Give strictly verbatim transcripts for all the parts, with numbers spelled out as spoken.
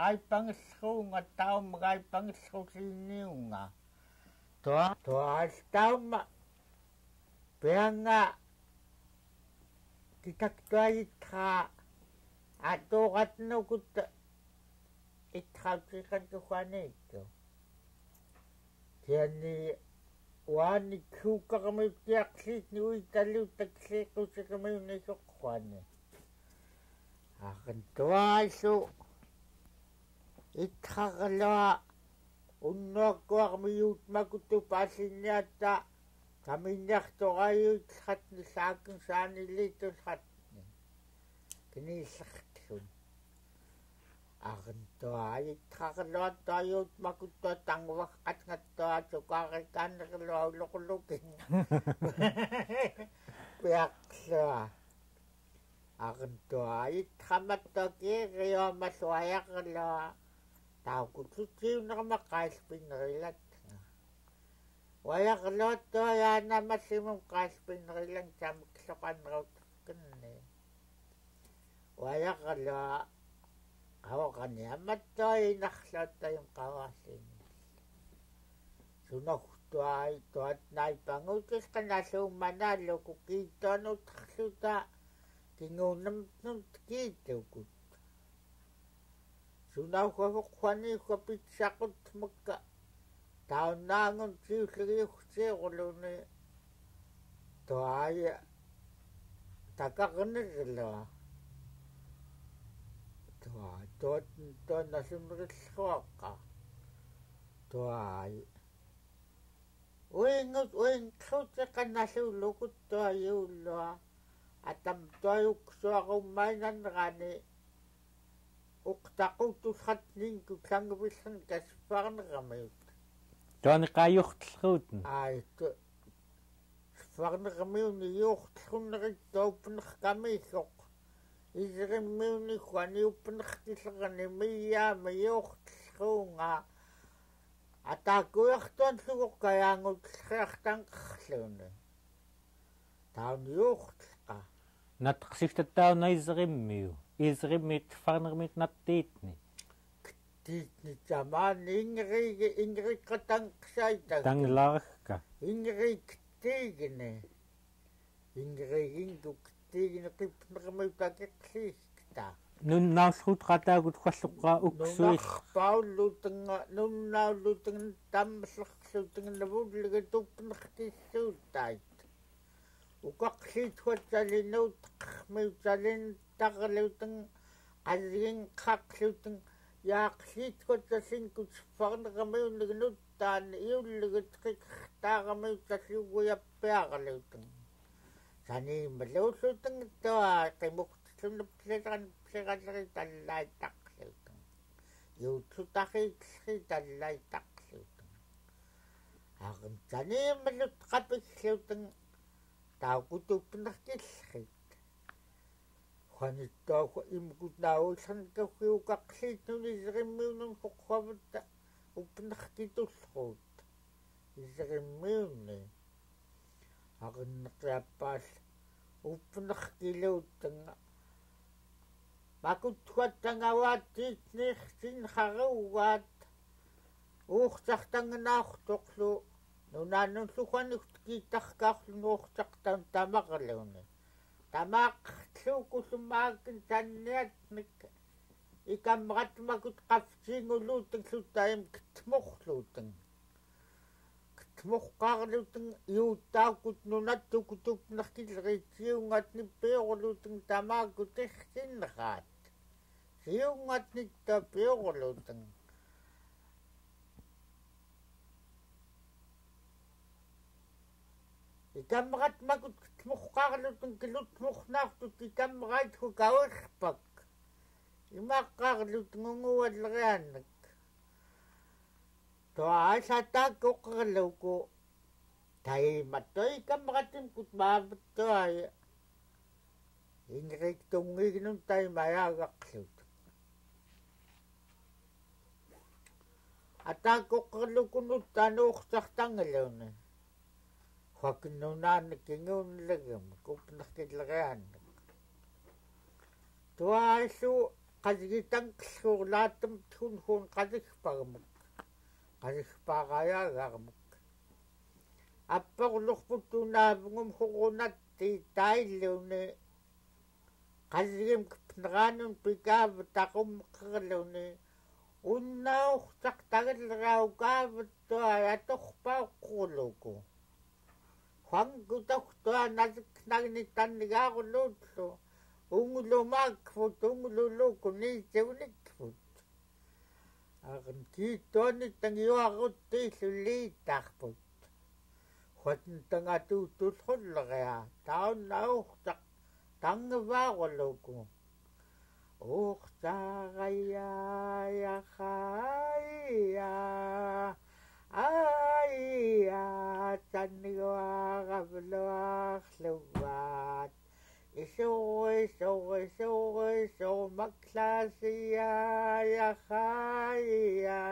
aipañisruunga, taumak aipañisrusinniunga. Tua, tua, tauma, pianga, kitaktua itra, atuqatnukut, itra utikan ke Juanito. Kiani wani kukarmi kiaklit ni uitaliu takli kusikarmi ni sokwani. Akan tua isu itrakalua unnokuarmi iut makutu pasiniata kami niaktorai uitrat ni sakin sani litus hatni. Kini saksun. Akan tua itrakalua tua iut makutu tangwak katngat tua sukarikan kalua ulukulukin. Piak lua. Akan tua itramat tua kiri o mas wayakalua. Tau kututiu nerma kaspinrilat. Wayakalua tua yana masimum kaspinrilan camak sokan raut kene. Wayakalua kawakani amat tua inakhlua tua im kawasin. Sunok tua tua nai pangutus kana sumana luku kiton utaksuta kingunam nuntkidukut. Sunau kwani kwapitsakut meka. Taunangun tiusigi uksiuluni. Tuai takaknigilua. Tuai tuot tuot nasimrisuaka. Tuai. Uingut uingkut kanasuluku tuai ulua. Atam tuai uksuaku mainan rani. Uktakutushat ningku kangbisan kasfarnramiut. Tuani kayuhtlhut. Ai tu. Sfarnramiun iuhtlhunrik tuupnr kamisuk. Isrimiun ikwani upnr kisrani miya miuhtlhunga. Atakuyak tuan suguk kayangut sriak tangkhluni. Taun iuhtlka. Natqsifta taun a isrimiu. Isrimiu tfarnrmiu nattiitni. Ktiitni taman ingrig ingrig katangksaita. Tanglarka. Ingrig ktiigni. Ingrig ingku ktiigni kipnrmiu takiqsiikta. Nunnaulhut katagut kwalluk ka uksuit. Nunakpauluteng nunnauluteng tamslqluteng nabudligit upnr kisuutait. Ukaqsiit watsalin utqrmiutsalin taqluteng qasgin qaqluteng yaqsiit watsalin kusfarnramiu nignutan iulgit qikrtarmiutsal uguyapiaqluteng. Sani mluluteng tua qimuktlun pliralri tallaitaqluteng. Iutsutaqitlhi tallaitaqluteng. Aqn sani mlutqapikluteng. Taukut upnr kislhit. Juanito imkut nausan kakiukaqsliit nun isrimiun nun kuqhuavt upnr kituslhut. Isrimiun ni. Aqn kiapas upnr kiluteng. Makutkuat tangawat tiitni sinharuat. Uqcaq tangnauqtuqlu. Nunanun sukanik kitakkauklu nuqcaq tan tamaqluni. Tamaqtlu kusumaakin tanniatnik. Ikamrat makut qafcinguluteng sutaim ktmuqluteng. Ktmuqarluteng iutaukut nunat tukut upnr kilri siungat ni piuqluteng tamakut ihsinrat. Siungat ni ta piuqluteng. Ikamrat makut ktmuqarluteng kilutmuqnauqtut ikamrat hukawirpak. Imaqarluteng unguwalrianek. Tuai satakuqarluku. Taimat tuai ikamratimkut maabet tuai. Ingrik tungignun taimayagaqlut. Atakuqarluku nutan uqcaq tangluni. Huakin nunanek ingun legem kupnr kilrianek. Tuai su Qadikitañ killur latmtun hun qadikpagmk. Qadikpagaya garmk. Apaq lukputun abngum hurunat ti tailuni. Qadigimk pnranun pigabtaq umqrluni. Unauqtaq taglrau gabtua atuqpauqruluku. Juan kutoktua nadknagni tannigarulutlu. Unglu makput, unglu luku nitsew nikput. Arn kituani tangiwarut tilu litakput. Juan tangatu tulhulrea, taun auqtaq tangvaruluku. Uqtaq aya, yaqaia, aia, taniguarabluaq luat. Isur, isur, isur, isur, maklasia, yaqaia,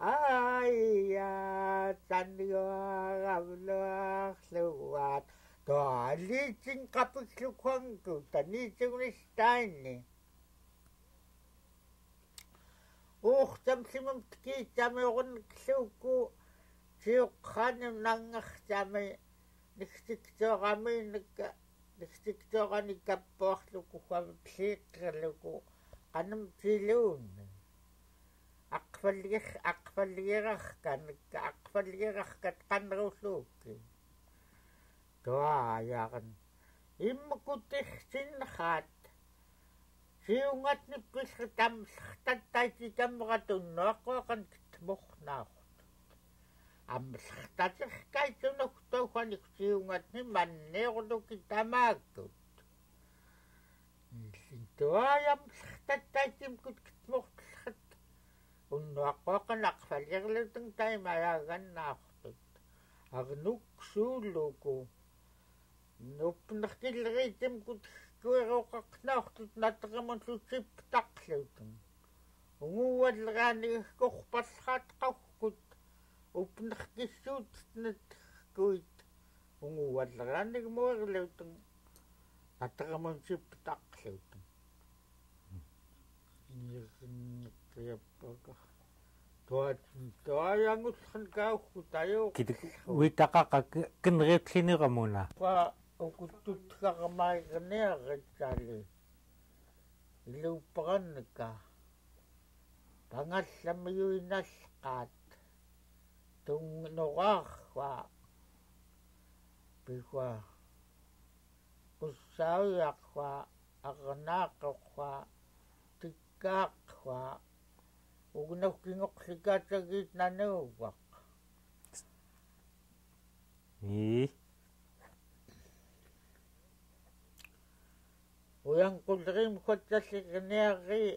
aia, taniguarabluaq luat. Tua liting kapik lukuangku, tani tingnis taini. Uqtam simum tki tami uqn kluku, tiuqan nangaq tami, niktiktorami nika, niktiktorani kapoq luku, luku, qanem tilun. Aqfalgir, aqfalgiraqka, nika aqfalgiraqka tqanruluki. Tua ayaqn. Imkutix sinxat. Siungat nipilxit amlxtataiti kamrat unnuaqwaqan ktmuqnauqtut. Amlxtatixkait unuktuanik siungat nimanniqluki tamakut. Ilin tuai amlxtataitimkut ktmuqtlxit. Unnuaqwaqan aqfalirlutng taima yagannauqtut. Arnuk suluku. Nupnaq kilritimkut kuiruqaqnauqtut natrmun susiptaqlutng. Unguwalrani kuqpalxatqaukut, upnaq kisutnit kuit, unguwalrani muirlutng, natrmun siptaqlutng. Tuat, tuai angutxan kaukut ayu. Kidik witaqaqa kinriutliniramuna. Ua ukutut karmai keniarit sali. Iluparanka. Pangallam yuinalqat. Tungnuraqwa. Pikwa. Kusauyaqwa. Arnaqukwa. Tikkaqwa. Ugnuk kinguqlikatagit nanuwaq. Ii. Uyang kulrim kotasi keniari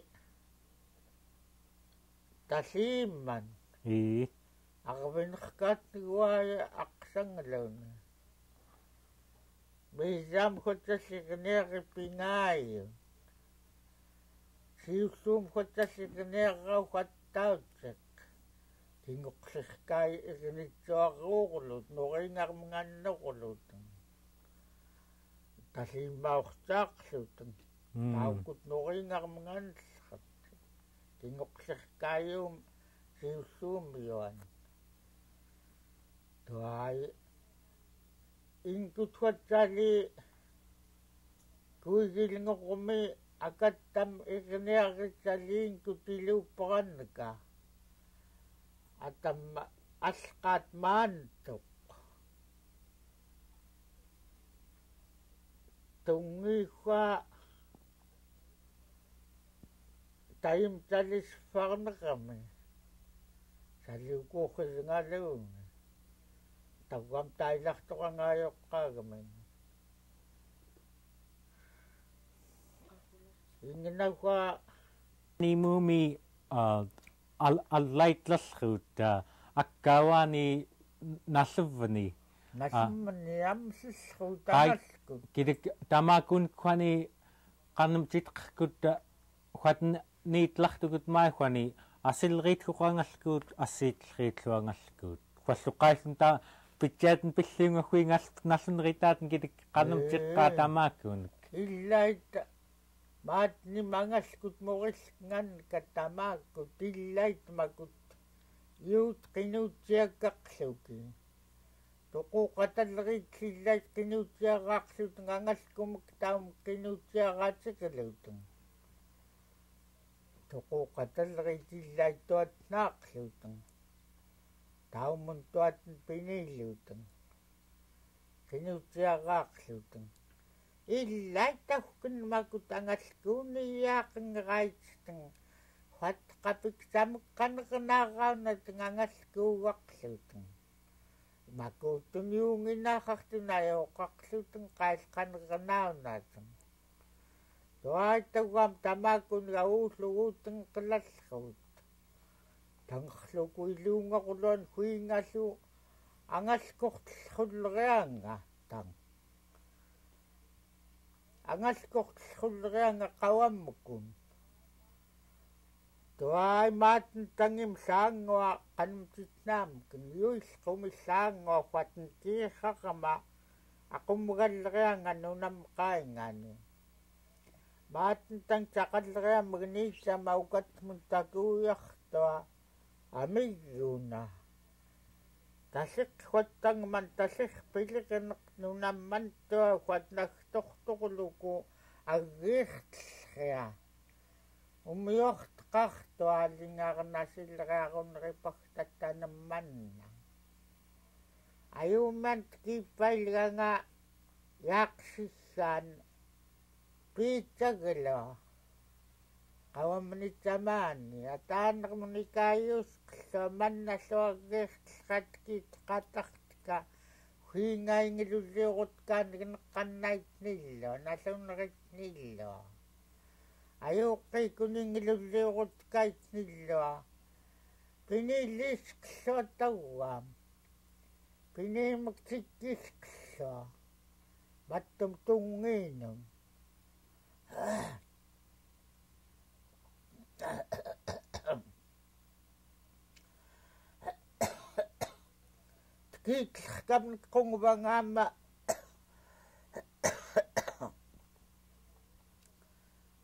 tasiman. Ii. Arvinxkat guai aqsanglun. Misam kotasi keniari pingayu. Siusum kotasi keniari raukat taucek. Kinguqlixkai ignitsuaruqlut, nuringar mngannuqlut. Tasimauqtaqlut. Hmm. Taukut nuringar mnganlxat. Kinguqlixkaium siusumyuan. Tuai ingkut huatsali kuigil ngurumi akatam igniarit sali ingkut iluparanka. Atam alqat mantuk. Tungihua Taim tali sfarnekami. Tali ukukid ngalun. Taguam tailak tukang ayok kagami. Inginakua. Ni mumi, ah, al-, alaitlallrut, ah, akkawani nalevni. Ah, nalevni am sisrut kai-, analkut. Kidik tamakun kwani Qanem titqkut, ah, ukat n-, nitlaqtukut mai kwani asilriitkuqangalkut, asilriitluangalkut. Kwalluqaitn ta pitsaitn pilliungakuingalkut nalunritatn kidik qanem titqa tamakunik. Illait Matni mangaskut moris ngan katama kut ilait makut. Yut kinutiagak luki. Tuku katalrik ilait kinutiagak luteng, angaskumek taum kinutiagak luteng. Tuku katalrik ilait tuat nak luteng. Taumun tuat pini luteng. Kinutiagak luteng. Ilait tahukun makut angaskuni yak ngeraiteng. Huat kapik samek kanakanakan nateng angaskuak luteng. Makutun yungin akak tun ayokak luteng kais kanakanakan nateng. Tuai tawam tamakun gaus luteng kelas hut. Tang luku ilungak ulon huingasu angaskok tlhulreanga tang. Angaskok tlhulreanga kawamkun. Tuai maten tangim sangoa kanum titnam ken yuis kumi sangoa huaten kihakama akum galreanga nunam kaingani. Maten tang cakal rea megenisa maukat muntaku yaktoa. Amiguna. Tasik huatang man tasik pilik enak nunam mantoa huat nak tok tok luku agik rea. Umiok tekah toa lingar nasil rea ron ripak tatanem manna. Ayuman tekipai liranga yak sisan. Picagelo. Kawa menitamani, atanak menikayus kelo manna soagis katkit kataktika. Huingai ngiluliurut kan genekan nait nilo, nasunrit nilo. Ayuki kuni ngiluliurut kait nilo. Pinilis kelo tawam. Pinimektikis kelo. Matum tunginum. Tekikam kung bangama.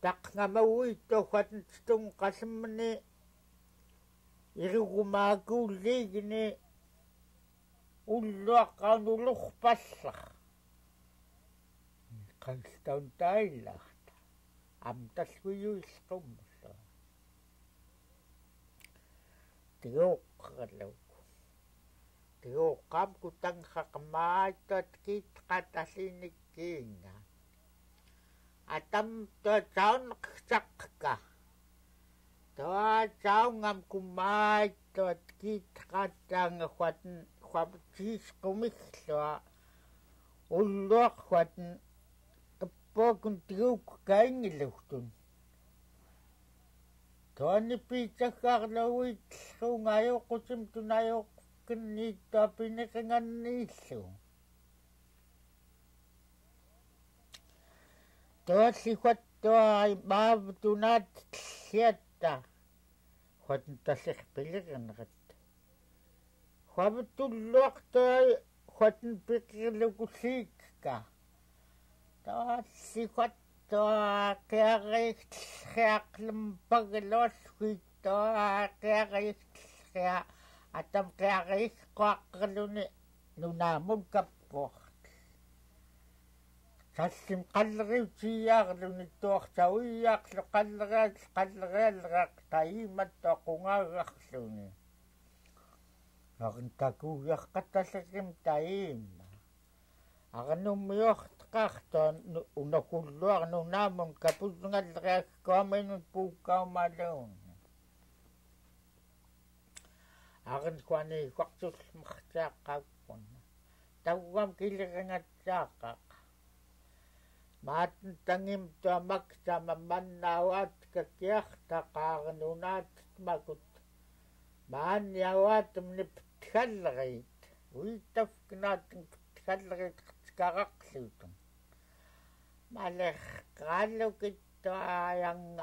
Tak ngama wito huat ntitung kasemeni. Irugumaku ligni. Ulluak kaun uluk paslak. Kan sitaun tailak. Am taskuyu iskumso. Tiuk kaluk. Tiuk kam kutang hakmai tot kit katasini kinga. Atam to caun kecak ka. Toa caungam kumai toa kit katang huat huat cis kumik toa ulok huat epo kun tiuk kaing lutun. Toa ni picakar lawit sungayo kusim tunayo keni toa pinikingan nisu. Toa sihuat toa bab tunat siata. Huat tasik pilik neket. Huat tulok toa huat pikir lukusik ka. Toa sihuat toa kiarik kiak lempag los huit toa kiarik kiak atam kiarik kuak luni. Nunamun kapok. Sasim kalriu ciar luni tuak cawiak lu kalriu kalriu rak taimat tuak kungagak luni. Akin takuyak katasikim taima. Akin umiok tekak tuan unakulluak nunamun kapusungan rak kuamin pukau malun. Akin kuani waktus makcakakun. Tawam kilir ngacakak. Maten tangim tuamak sama manawat kakiak takar nunat makut. Manawat meni petkalrit. Witaf kenat petkalrit karak lutung. Maleh kalukit tuayang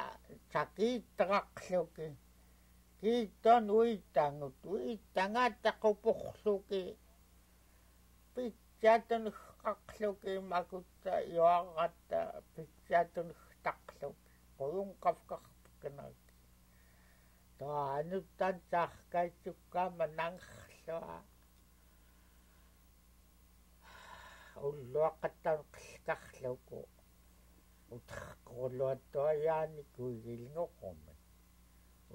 sakit rak luki. Kiton witangut witangata kupuk luki. Picatun kakluki makuta yoagata picatun takluki. oyuñ kafkafknaki. Tua anutan cahkai cuka manangkloa. Ulua katan klkakloku. Utkoloa tua yani kuigil ngokomen.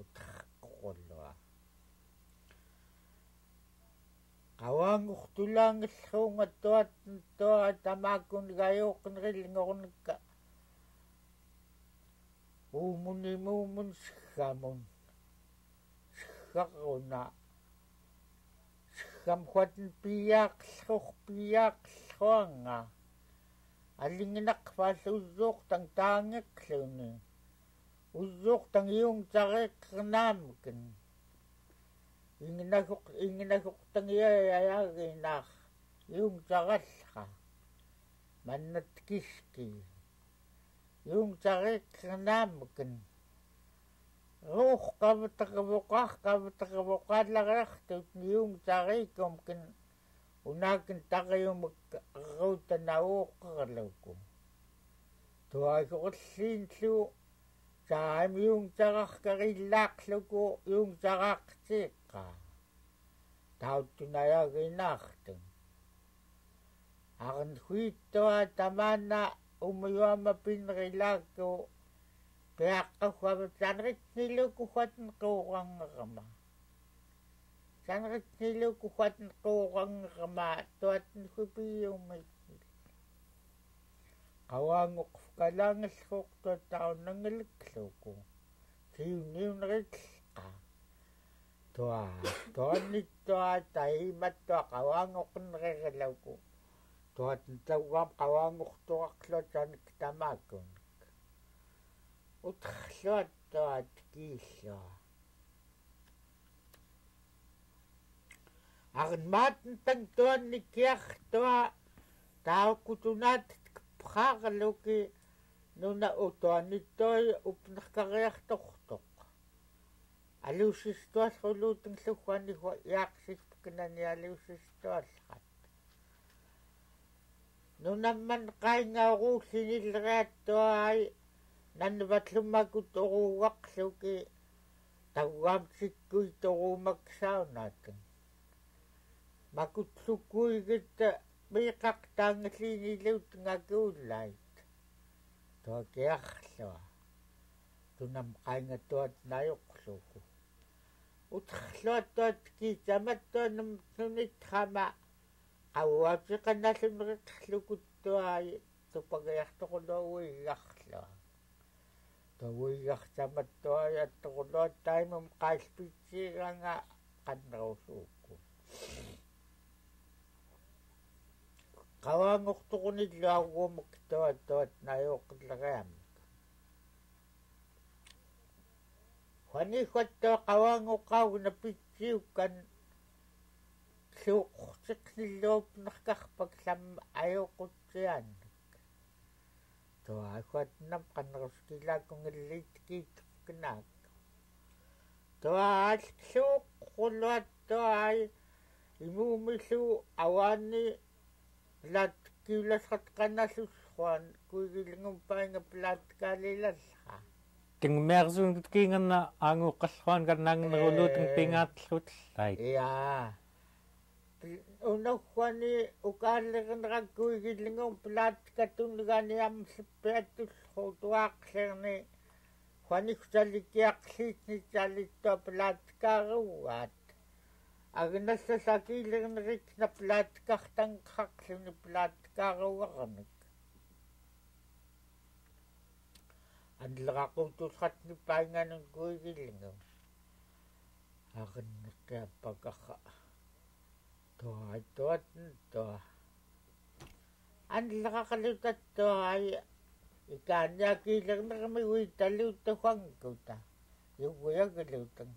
Utkoloa. Kawanguktula ngelhunga tua, tua tamakun gayuk nril ngornka. Umun imumun sgamun. Sgaruna. Sgam huat piak lhuk piak lhuanga. Alinginak fal uzuk tang tangik luni. Uzuk tang iung carik namkin. Inginahuk, inginahuk tang iya ya ya ginah. Iung cagalha. Manat kiski. Iung carik namkin. Ruh kabetak bukah kabetak bukah larak tut iung carik umkin. Unakin tariumek rutan aukerloku. Tua ikurlin lu. Caim iung carak karilak luku iung carak cika. Tau tunaya ginakten. Akan huito tamana umuyuama pinrilaku. Piaka huabat sanrit niluku huat nkurang rama. Sanrit niluku huat nkurang rama tuat nhupiumit. Kawanguk fkalanges huk tua tau nangelek luku. Siuniun ritlka. Tua, tua ni tua taimat tua kawanguk nrerelaku. Tua tentawam kawanguk tua klocan ketamakun. Utkhloa tua tkisloa. Akan matenteng tua nikiak tua tau kutunat tkpkhak luki nuna utua ni toi upnkhkariak tuktuk. Alusis tual huluteng lukwan ihwa iaksis pknani alusis tual hat. Nunam man kainga urusin ilreat tuai nanbat lumakut uruwak luki tawam sikui turumak saunaten. Makut lukui git mikak tanglin ilut ngaki ulait. Tuakiak lua. Tunam kainga tuat nayuk luku. Utkhloa tuat kicamat tuat nunit hama. Kawati kanalun rikluku tuai tupagayah tukulo wigah lua. Tuwigah camat tuai at tukulo taimum kailpitsi ranga kanrausuku. Kawanguk tukunit lua wumuk tuat tuat nayuk leream. Huani huat tua kawanguk kau napitsiukan. Siuqsik nilop nakahpak sam ayukutsian. Tua huat nam kanruskilak ngelit kit knak. Tua siuq kuluat tua imumisu awani Plat kiulaskat kanasus Juan kuigil ngumpai nge plat kalilalha. Ting mersun kit kingan na angu kas Juan kan nang neruluteng pingat lutlait. Iya. Unok Juan i ukalir nera kuigil ngum plat katun gani am sepetus hotuak serni. Juan i kucalikiak sit ni calit to plat karuat. Agnas sa sakilir nerik na plat kahtang kaklu ni plat karuarnek. Anlerakutus hat ni paingan kuigil ngum. Agen kia pagaha. Tua, tua, tua. Anlerakalita tua. Ikania kilir nermi wita luta huangkuta. Yuguya geluteng.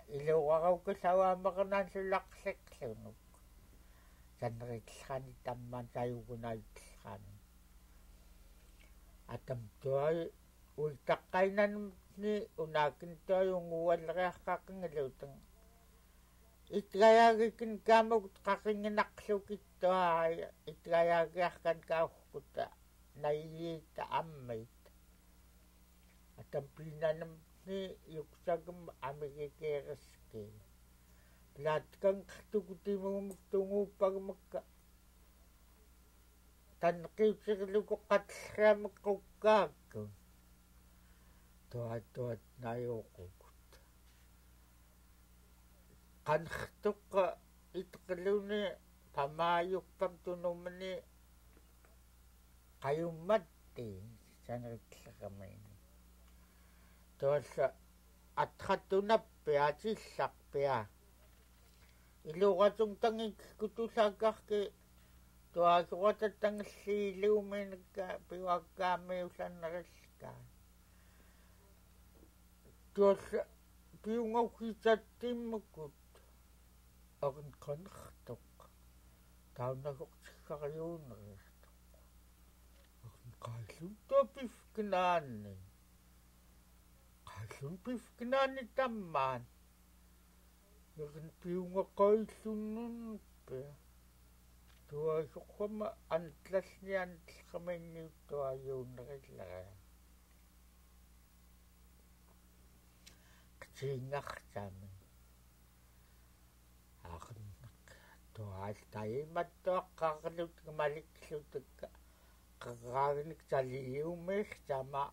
Iluwarau kesawa makenan sulak seklunuk. Sanritlhani taman sayugunaitlhani. Atam tuai uitakainan ni unakin tuai ungual reakak ngeluteng. Itgayagikin kamuk kakinginak lukit tuai itgayagiakan kauhkuta. Naiita amit. Atam pinanam ni yuksakem amigikereske. Pilat kang tukutimu muktungu pagmeka. Tankiutsirluku katlriam kukkaku. Tuat tuat nayukukut. Kanrtuk itekluni pamayuk pamtunumni kayumati sanritlekemini. Tuat atkatunapia atsillakpia. Ilukatung tangik kutusakarki tua sukatatangli liuminka piwakami usanrelka. Tuat piungaukisatimukut. Akan kanrtuk. Taunahuk tsikariunrtuk. Akan kailun tua pifkenani. Kailun pifkenani taman. Irin piunga kailun nunpe. Tua sukwama antlas ni antlas kameni tua yunrila. Kecingak sami. Akan tuat tai matua kaklut malik lutuk. Kakanik cali umir sama.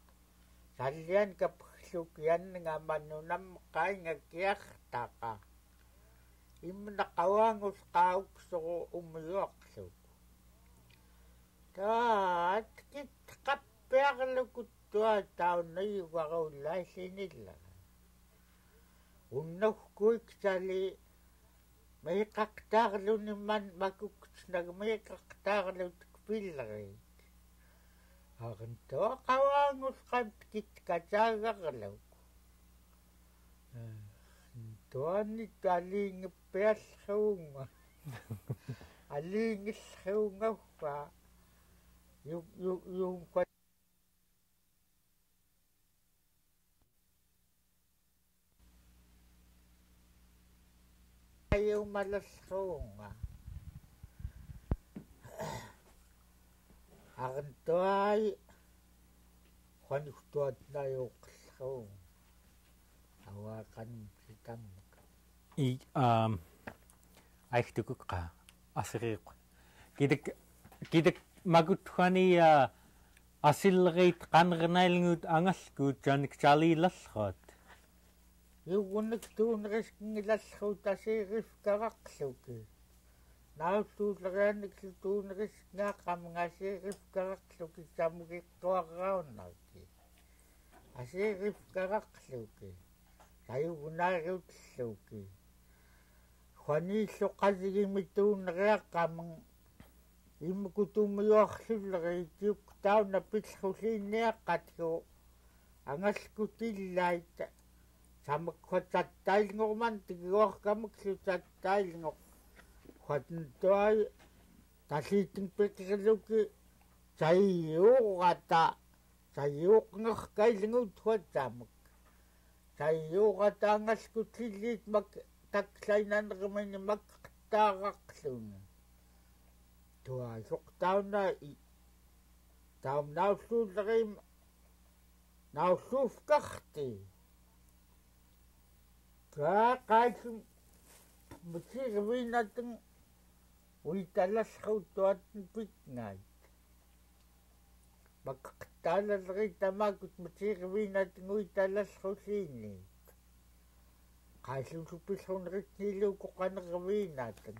Salian kapeklukian ngamanunam kai ngakiak taka. Imnakawangus kauk suru umyuak luk. Tat kit kapiak lukut tua taun na yugarau lai sinila. Unok kuik cali. Mekaktarlu ni man makukut nag mekaktarlu tukpilrik. Akan tua kawangus kan tikit kacagarluk. Tua ni tua lingi pias hunga. Alingi hunga fa. Yung yung yung kwa. Ayu malas hunga. Akan tuai. Kwan tuat na yuk hunga. Awakan sitam. I um. Aik tukuk ka. Asiriq. Kidik kidik magut kwani ya. Asilgit kanrnail ngut angal kut janik cali lalhot. Yugunik tunrisk ngilalhut asirif karakluki. Nautulranik tunrisk ngakam ngasirif karakluki samgik tuaraunaki. Asirif karakluki. Sayugunarutluki. Kwani sukasigi mitunriakameng. Imukut umuyuaklulri tiuk taun na pilhusiniakatku. Angaskutillait. Samekwat sattail ngurman tigiwak kameklu sattail ngur. Kwat ntuai. Tasiting pikirluki. Sayuqata. Sayuq ngak kailngut kwat samek. Sayuqata angaskutillait mak taklainanrmini mak tarakhlun. Tua suktauna i. Taum naululrim. Naulufkakti. Ka kaisum. Mutsi rwinatung. Uitalasru tuat pit ngai. Makaktalalri tamakut mutsi rwinatung uitalasru sini. Kaisum supis hunrit nilu kukan rwinatung.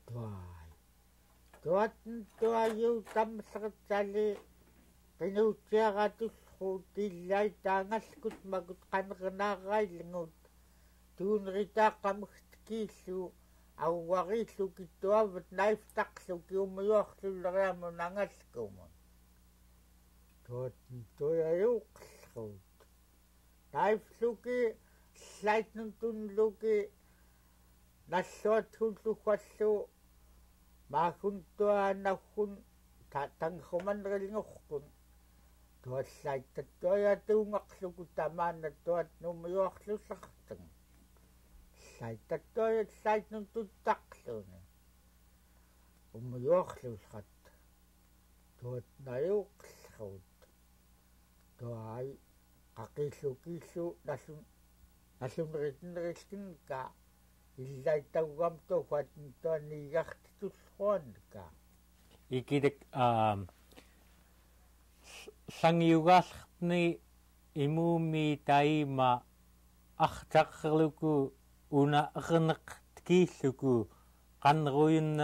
Tuai. Tuat tuayu tamsret sali. Kinutsiaratus hutillai tangaskut makut kanrnarailngut. Tunrita kamektikisu. Awarilluki tuavet naiftakluki umuyuaklulriamun angaskumun. Tuat tuayu klhut. Taifluki, llaitnun tunluki, nalluat hullu kwallu, mahun tua nahun, ta tanghuman rilngukun. Tua llait tua ya tungakluku tamana tua numuyuaklusaktung. Llait tua ya llaitnun tutakluni. Umuyuaklusakat. Tuat nayuk Rut. Tuai, kakilukiluk, nalun, nalun rit neriskin ka, ilai tauam tuat tuan ni yak tutuan ka. Ikidek, um, sangiugal ni imumi taima aktakluku una ekenek tikiluku kanruyun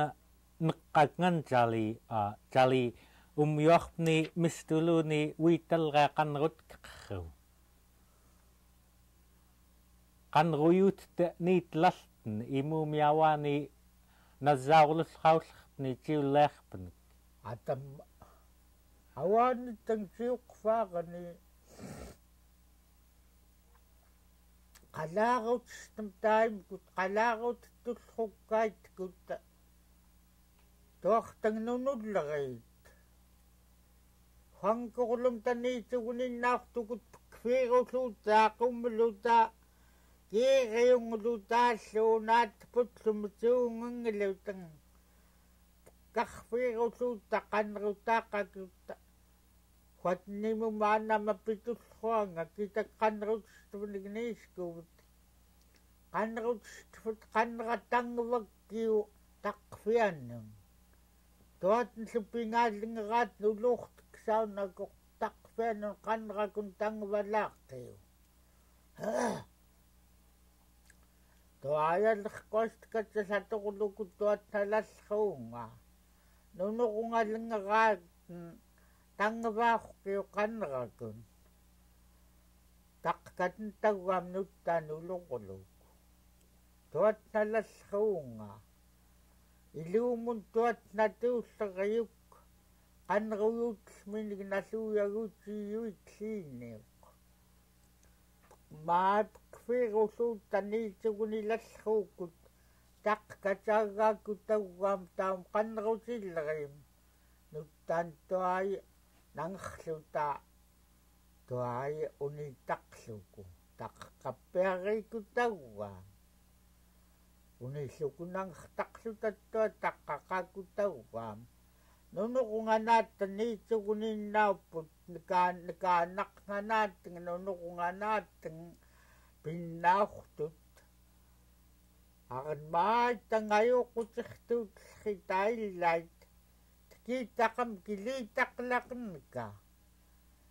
nekak ngan jali, uh, jali umyuak ni mistulu ni wital kanrut kakru. Kanruyut te ni telalten imumi awani nazaulus kaulekpni jiulekpni. Atam awani teng jiuk fagani. Kalagut stem taim kut kalagut tulhuk kait kut. Tuak teng nunullerit. Hangkurlum tani tugunin nak tukut kfiruluta kumluta. Kiriungluta lunat putlum tungengluteng. Kakfiruluta kanruta kakuta. Huat nimu mana mapitulhuanga kita kanrut stufnigniskut. Kanrut stufut kanratangwakiu takfianung. Tuat nsupingalingerat nuluht ksaunakuk takfianung kanrakun tangwalakiu. Tuai alekkost katsasatokluku tuat nalalhunga. Nunurungalingerat tangwakiu kanrakun. Takkat ntauam nutan ulukluk. Tuat nalalhunga. Ilumun tuat natulleriuk. Kanruyut minig naluyagut iyuit liniuk. Maap kfiruluta ni tugun ilalhukut. Takkat agaku tauam taum kanrut ilerim. Nutan tuai nangluta. Tuai unitakluku. Takkapiariku tauam. Uniluku nangtakluta tuai takakaku tauam. Nunurunganat ni tugun inauput neka neka anak nganat nunurunganat pinauhtut. Akan mai tangayuk kuciktut kita ilait. Kitakam kilitaklaken ka.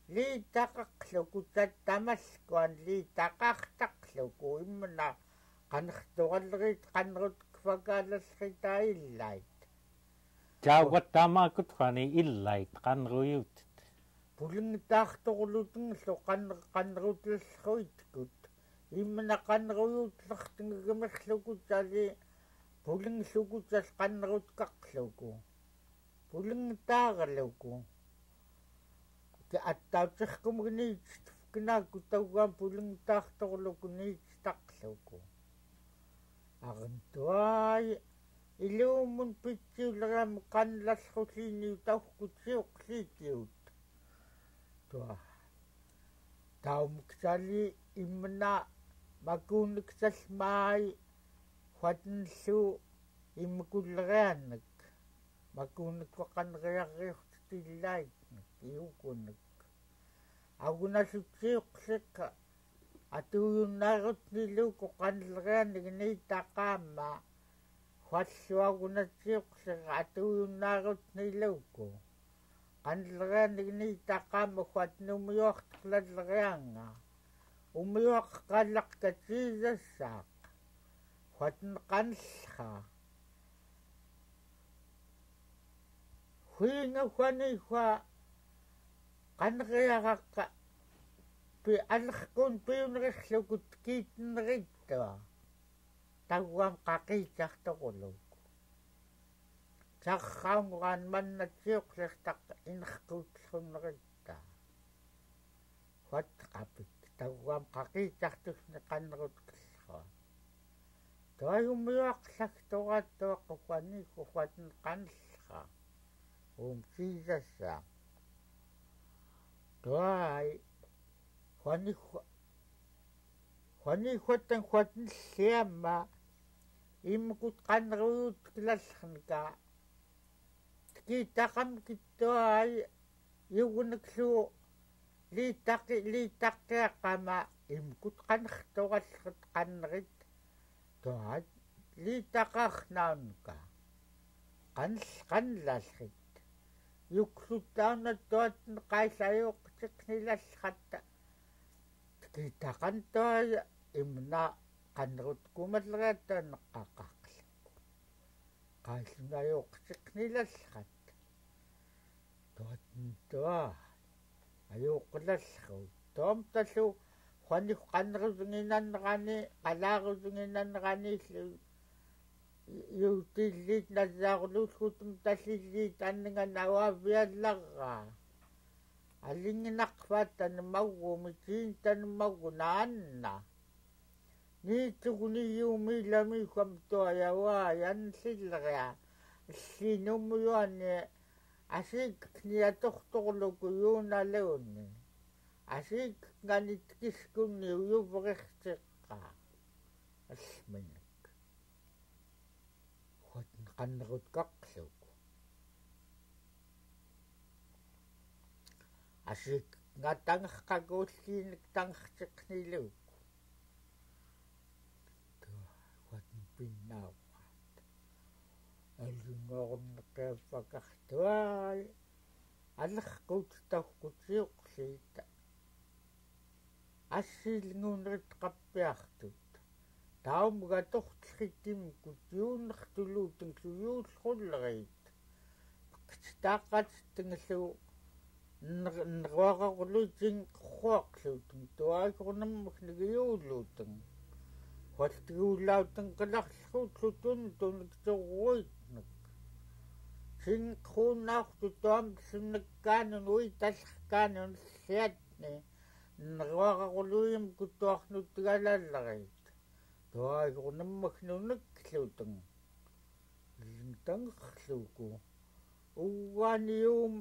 Litakakluku tatamalkuan litakaktakluku imna kanrtualrit kanrut kfakalalrit ailait. Jawat tamakut fani ilait kanruyut. Pulingtakturlutenglu kan kanrut lhuitkut. Imna kanruyut lhtenggemekluku jali pulinglukucal kanrut kakluku. Pulingtaarluku. Ke attaucekkum gnij tfknaku tauam pulingtaarturluku nij takluku. Akan tuai ilumun pitsiulram kanlalhuliniu tauhkut siuklitiut. Tua. Taum ksali imna makuun ksal mai huatnlu imkulreanek. Makuun kwakan reariuhtitilaitnek iukunek. Agunasut siuklik atuyunarut niluku kanlreanek nitakama. Huatlu agunasiuklik atuyunarut niluku. Kanlreanek nitakama huat numuyuak klalreanga. Umuyuak kalak ka Jisasak. Huat nkanlha. Huinga huani hua kanrearak ka pi alkun piunrikluku kitnritua. Tauam kakijak tukuluk. Cakhaungan manna siuklik tak inhkutlhunrita. Huat kapit tauam kakijak tusni kanrut klha. Tuai umuyuak lak tuat tuak huani huat nkanlha. Um Jisasa. Tuai huani hua Huani huatang huat nlhiama imkut kanruyut klalhngka. Tkitakam kituai Iwunuk lu litaki litaki akama imkut kanxtural kanrit. Tuat litaka naunka. Kan kanlalrit. Yuklu tauna tuat nkaisa yuk tiknilalkat. Tikitakan tuai imna kanrut kumalratan kakaklik. Kaisuna yuk tiknilalkat. Tuat ntua. Ayukulalku. Tuam talu. Juanik kanrut nginan rani. Kalarut nginan rani. Yutilit na zakululkutum talilit aningan awavialara. Alinginak fatan magu micintan magu naanna. Ni tukuni yumi lami kam tuayawa yan silria. Sinum yuani. Asik ni atuktukluku yuna leuni. Asik ngani tikiskuni uyuvrihtika. Asminik. Juat nkanrut kakluku. Asik nga tangx kagusinik tangx tikniluku. Tuai, juat npinawat. Alingorn kepakak tuai. Alxkut tauhkut siuksit. Asil ngunrit kapiaktut. Taum gatuh tlitim kutiun ktuluting tuyul kulrit. Kcitakat tinglu nrwara kuluting kwak luting tuai kurnem knigiu luting. Wat tiulauteng kelak lhut lhutun tunik tuwitnek. Sing kunak tutuam sinek kanun witalek kanun siatne. Nrwara kuluim kutuak nutgalalait. Tuai kurnem knunek lhuteng. Lingtang luku. Uwan yum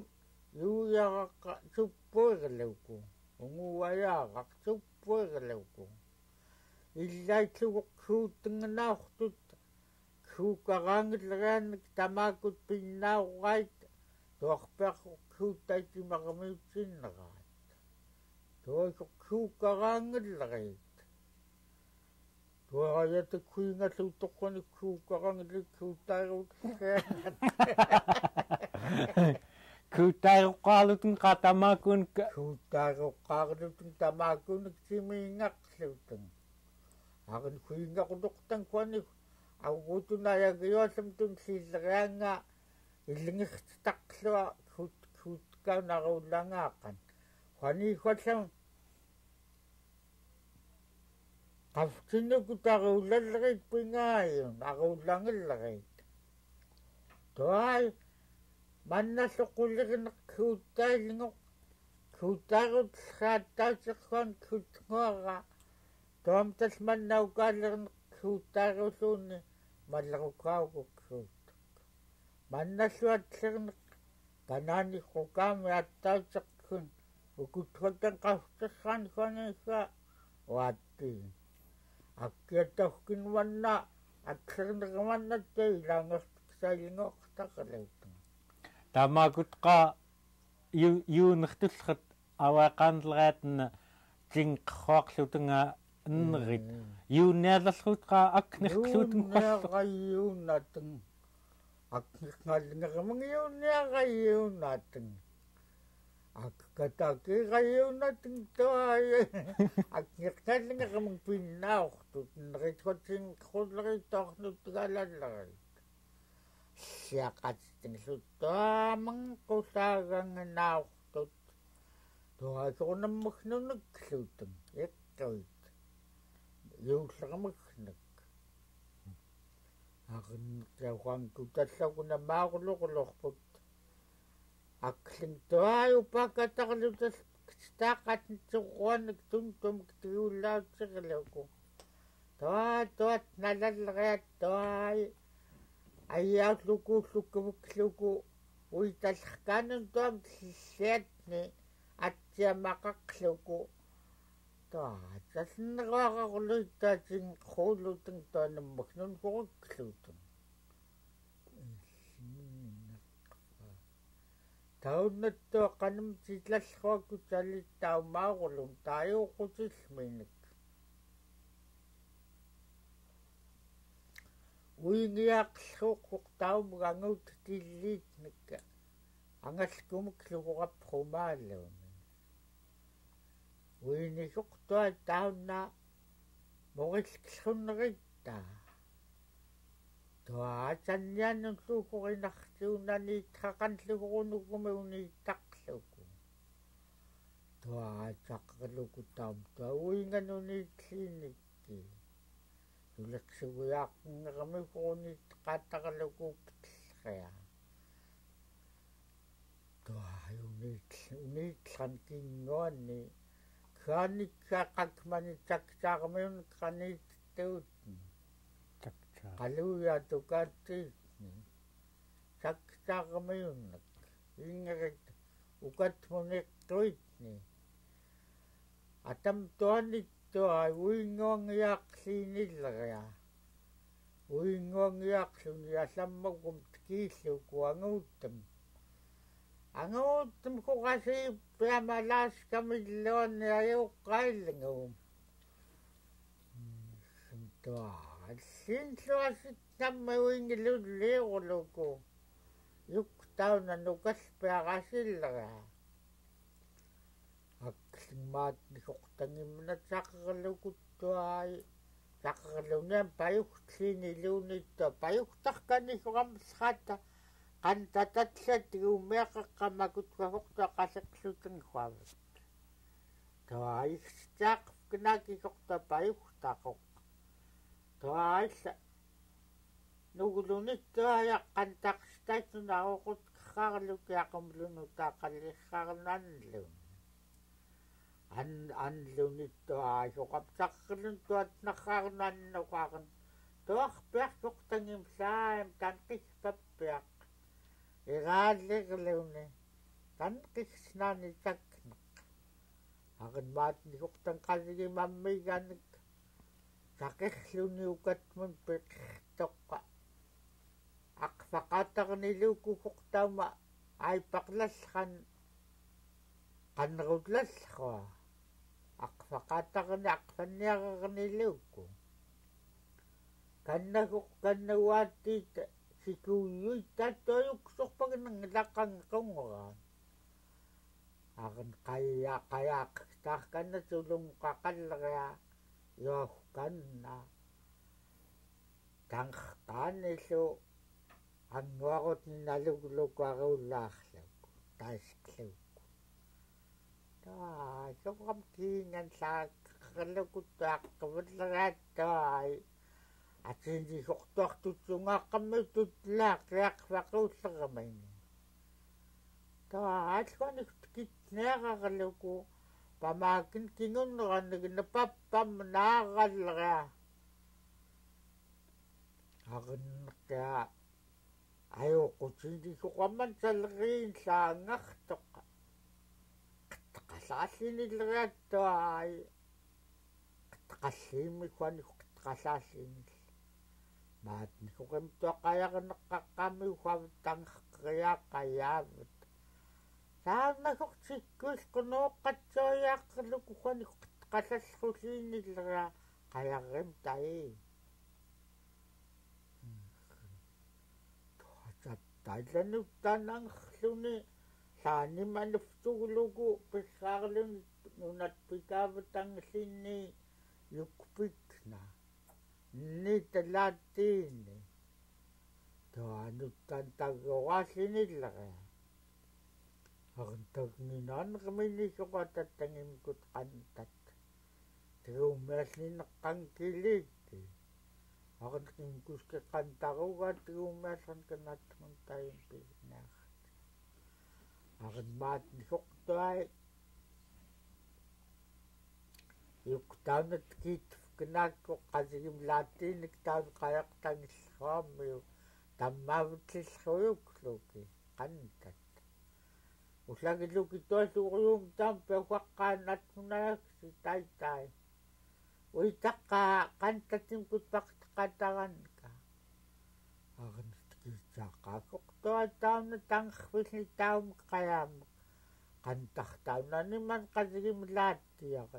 yuyarak supur luku. Ungu wayarak supur luku. Ilai lhukuk lhuteng nauktut. Kukarangel ran tamakut pinaurait. Tuak pek kutai timak miutin rat. Tuak kukarangel rait. Tuak ayat kuingat utukon kukarangel kutai rut. Kutai rukaluteng katamakun ke. Kutai rukaluteng tamakun simingak luteng. Akan kuingak utuktang kuani. Awutun ayag yosem tun silreanga. Ilingik taklo kut kut kan araulangakan. Kuani kuasem. Kaftinukut araulalreit pingayun araulangelreit. Tuai manna sukulirnek kutai lingok. Kutai rut sata sikon kut ngora. Tuam tas manna ukalirnek kutai rusuni. Malrukau kut. Manna suat sirnek. Kanani kukami atau sekkun. Ukut hoteng kaftesan kone sa. Wati. Aki atau kin manna. Atsirnek manna te ilangos sa ilingok takaleuteng. Tamakut ka yu yu nektusket. Awa kanlret na jingkhokluteng nrit. Yu nelalhut ka aknekluteng kwasuk. Yu nera yu nateng. Aknek ngalngermeng yu nera yu nateng. Ak kataki ra yu nateng tuai. Aknek ngalngermeng pinauktut nrit ko jingkholreit tok nutgalalreit. Siakat tinglu tuameng kusagang nauktut. Tuai kurnem meknunuk luteng. Ikuit. Yusrmeknek. Akan kiawang kutasakuna makuluk lukput. Akling tuai upakatak lutas kstakat ncukuan ktuntum ktiulau cikluku. Tuai tuat nalalreat tuai. Ayaw luku luku luku. Uitalkanun tuam siatni. Atia makak luku. Tuai tas nrwaka kuluita jingkuluteng tuai nemek nun kukluteng. Taunatto kanum titlallhoaku talitau maurlum taiuqutil minik. Uingiaqlhuqhuq taum gangut tilitnik. Angalkumuk lukurap humalun. Uinihuk tua tauna muril klhunrita. Tua acannian lukurinaktiunani takakanlukurnukumi unitakluku. Tua acakrluku taum tua uingan unitliniki. Tuliqsuguyak ngermi unitakatakluku ptlkia. Tua unit unitlan kinguani. Kanik kakmani cakcarmiun kanit teutni. Cakcar. Kaluya tukatitni. Cakcarmiunek. Ingrid ukat muniqtuitni. Atam tuanit tua uinguangiaqlinilria. Uinguangiaqluni asammakum tkiluku angutem. Angutem kukasi piamalaskam iluani ayukailngum. Tua sinluasit Namma uingiluliuqluku. Yuktauna nukalpiaq asilra. Aklingmat nihuktangi mna cakluku tuai. Cakluku nian payuktini luni tua payuktak kani huram srata. Kan tatatlet umiaq kamakut kahukta kasekluteng huavet. Tua ikcak kenaki hukta payuktakuk. Tua ila Nugulunit tua ya kantak sitaitun arukut kharlukiaq umlunut akalikhar nanlun. An anlunit tua isukap saklun tua tnakharun annukakun. Tua kpiaq suktangim saim tankih papiaq. Iralikluni tankih snani saknak. Akan mat nisuktang kasigi mamiganik. Sakihluni ukatmun piktok. Akfakatak niluku huktama. Aipak lalhan. Kanrud lalha. Akfakatak ni akfaniarak niluku. Kanahuk kanawatit. Sikuyuy tatoyuk sukpak nanglakang kongoran. Akan kaya kaya kstahkan na tulung kakal ria yohkan na tangkan isu angwarot ni naluk luk arulak luk taisk luk. Tua sukam kingan sak luk tuak kebet ria tua. Atin di huktuak tutunga kami tutlak riak faku seremeni. Tua atkoni kit nera kaluku pamakin kingun ran negin papam naral ria. Agen kia ayo kucing di sukaman salrin sangak tok. Ketekasasin ria tua. Ketekasim ikuan iku ketekasasin. Mat nikukim tua kayak nekakami ukwabtang kria kayavet. Sana kuk sikus kuno katsoyak lukuan iku ketekasas kusin ira kayakim tai. Tuhacat tailan utanang luni sani manuftu luku pisarlun nunat pikavetang sini yukpikna. Ni telatini. Tua nutan tagowasinilra. Akan tagninan kemini sukatat tangimkut kantat. Tirumias ni nekangkiliti. Akan kingkus ke kantaruga tirumias kan kenat mentai pinak. Akan mat ni suktai. Yuk taun at kit kenak ko kasigim latin ktaun kayak tangis kami. Tamma betis huyuk luki kantat. Uslagi luki tua surium tampe huakan at munayak si taitai. Uitak ka kantat imkut pak tekataran ka. Akan Kitak akuk tua taun tañkfil ni taun kayam. Kantak taun ani man kasigim latiak.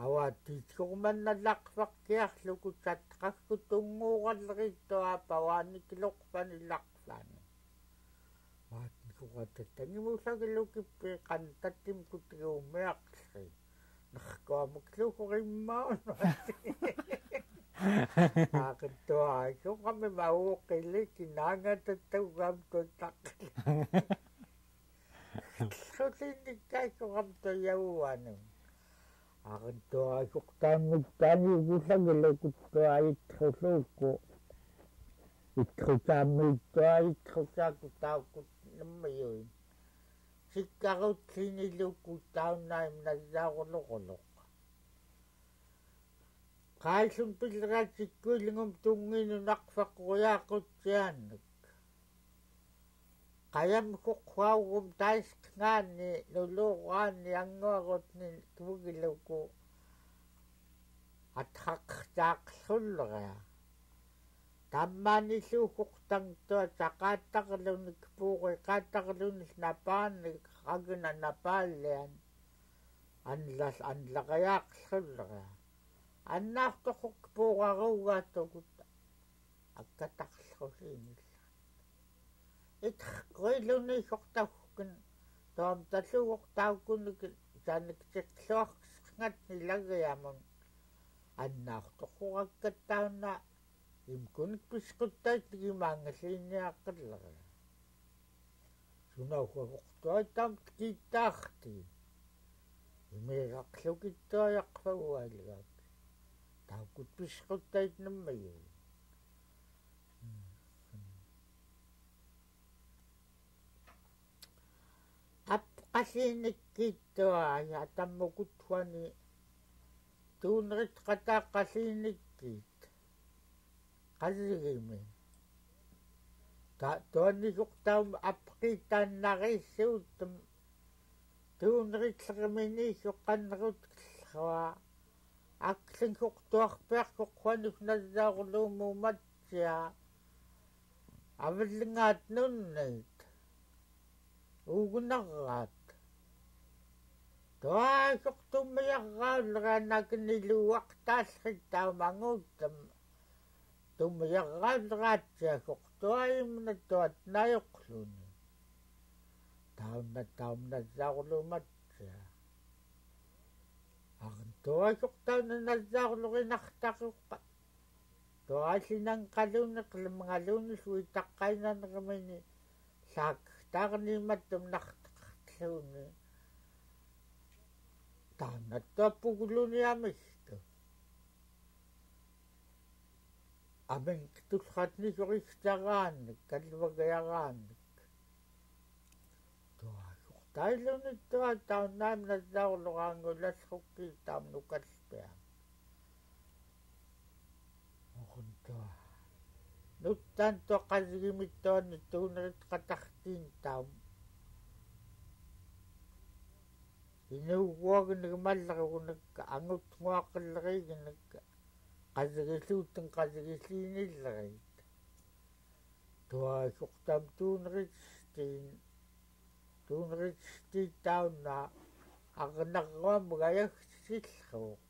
Awa titkuk man na lakfak kiak luku cat kak kutungu kalri tua pawan ni kilok pani lakfani. Wat ni kuka teteng imu sa kilukipi kantatim kutiumeak sri. Nakkuam kluku rimaun. Aketua isu kami mau kili kinanga tetugam tutak. Sutinik isu kam tuyauanu. Aketua isu tanu tani kusa kiluku tua itruluku. Itrucami tua itrucaku taukut nemayuin. Sikarut sini luku taun naim na zakulukuluq. Kaisun pilra sikul ngum tungin unak fakuyakutsianek. Kayam kukwaugum taisk ngani nulurani anguagut ni tugiluku. Atakaktak sulra. Tamani sukuk tang tua cakataklun kpuri kataklun napan kagna napalian. Anlas anlakayak sulra. Anak tukuk pura ruga tukut. Akataklusin. Itkriluni suktakukin. Tom tasukuk taukun sanik cikluak ngat nilagiamun. Anak tukuk akatauna. Imkun piskut tait gimang sini akalra. Suna huwag uktuay tam kita akti. Imirak lukit tuay akfawal gak. Taukut piskut tait namayu. Ap kasinik kituay atam mukut wani. Tunrit kata kasinik kit. Kasigimi. Ta tuanisuk taum apkitan narisutum. Tunrit sreminisuk kanrut kswa. Aksing kuktuak pek kukwanuk nazar lumu matsia. Abelengat nunit. Ugunarat. Tuasuk tumiagal ranakin iluak tasrit taum angutem. Tumiagal ratsiasuk tuaim na tuat nayukluni. Taum na taum na zaulu matsia. Akan tuasuk taum na zaulu rinaktakukat. Tuasinang kaluni kelemengaluni suitakainan remini. Saktarni matum naktakluni. Tana tuapuguluni amistu. Aming tulkatni suristarani kalibagayarani. Tuasuk tailuni tua taun naim na zaulu rangulas huki taum nukas piang. Okon tua. Nutan tua kasigimit tua ni tunrit kataktin taum. Inuguag nagmalrag nag angut nguak lrig nag. Kasigiluteng kasigisinilrig. Tuasuk tam tunrit stin. Tunrit stin tauna. Agnarruam gayak silhuk.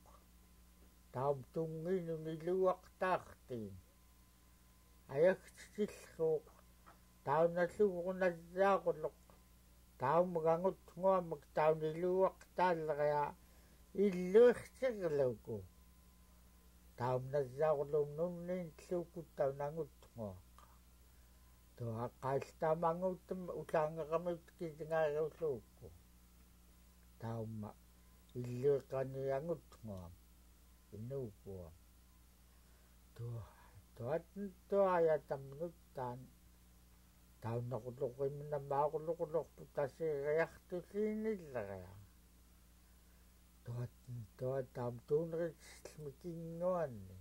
Taum tungin uniluak taktin. Ayak silhuk. Tauna sugun azakuluk. Taum gangut nguam taun iluak talria. Iluak sirluku. Taum na zaulu nunin luku taun angut nguak. Tua kais taum angutem ulang ramut kisingarusuku. Taum iluak ani angut nguam. Inuguam. Tua, tua, tua ya tam nutan. Taun nakulukim na makulukuluk putasi reak tusinilria. Tuat, tuat tam tunrit mikinguani.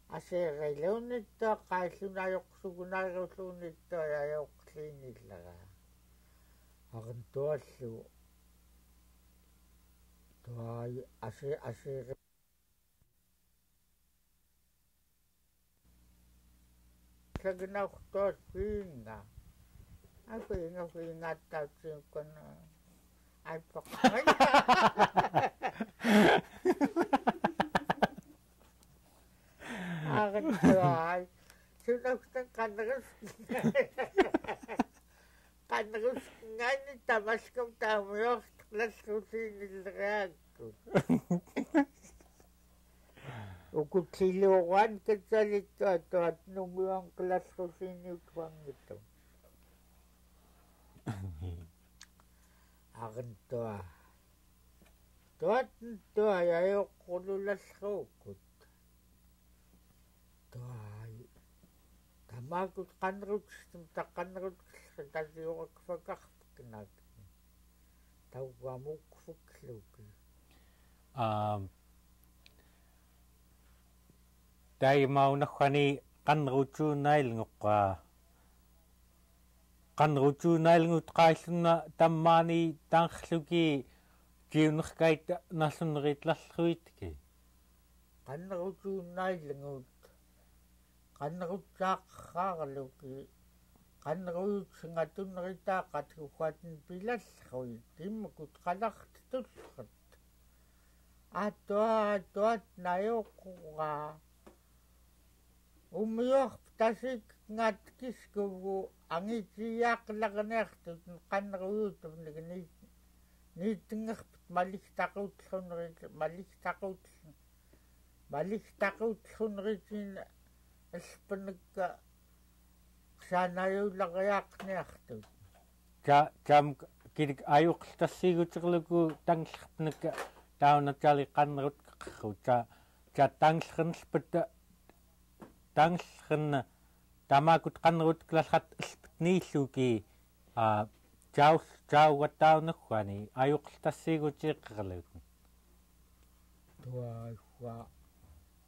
Asere leunit tua kaisun ayok sugun ayok sunit tua ayok sinilra. Akan tualu. Tua ase, asere Saginaw tuat pinga. Ai pinga pinga tau singkon. Ai pok. Agan tuai. Sunok tang kanrus. Kanrus ngani tamaskom tamiok kelas kusin ilreaku. Ukut siluan kecalit tuat numiong kelas kusin utuang itu. Agan tuai. Tuat tuai ayok kululas ukut. Tuai. Tamakut kanrut sistem tak kanrut tasiwak fakak kenak. Tau wamuk fuk luki. Um, dai mau nakwani kanrut nail ngukwa. Kanrut nail ngut kailun na tamani tangluki jiunekait nalun rit lalruitki. Kanrut nail ngut. Kanrut cakharluki. Kanrut singatun rita kat kukuatin pilalrui. Timkut kalak tutulkut. Atua, atua, nayokura. Umiok ptasik ngat kiskubu angitiak lagnektut kanrut nigni. Nitngek malik takut hunrit, malik takut. Malik takut hunritin espenek sanayu lagyak nektut. Ca, cam kidik ayuk tasigu cekluku tanglepenek tauna cali kanrut kekeru. Ca, ca tangleken lepet, tangleken tamakut kanrut kelalkat lepet niluki, a, jau, jau tauna kwani ayuk tasigu cekluku. Tuai wa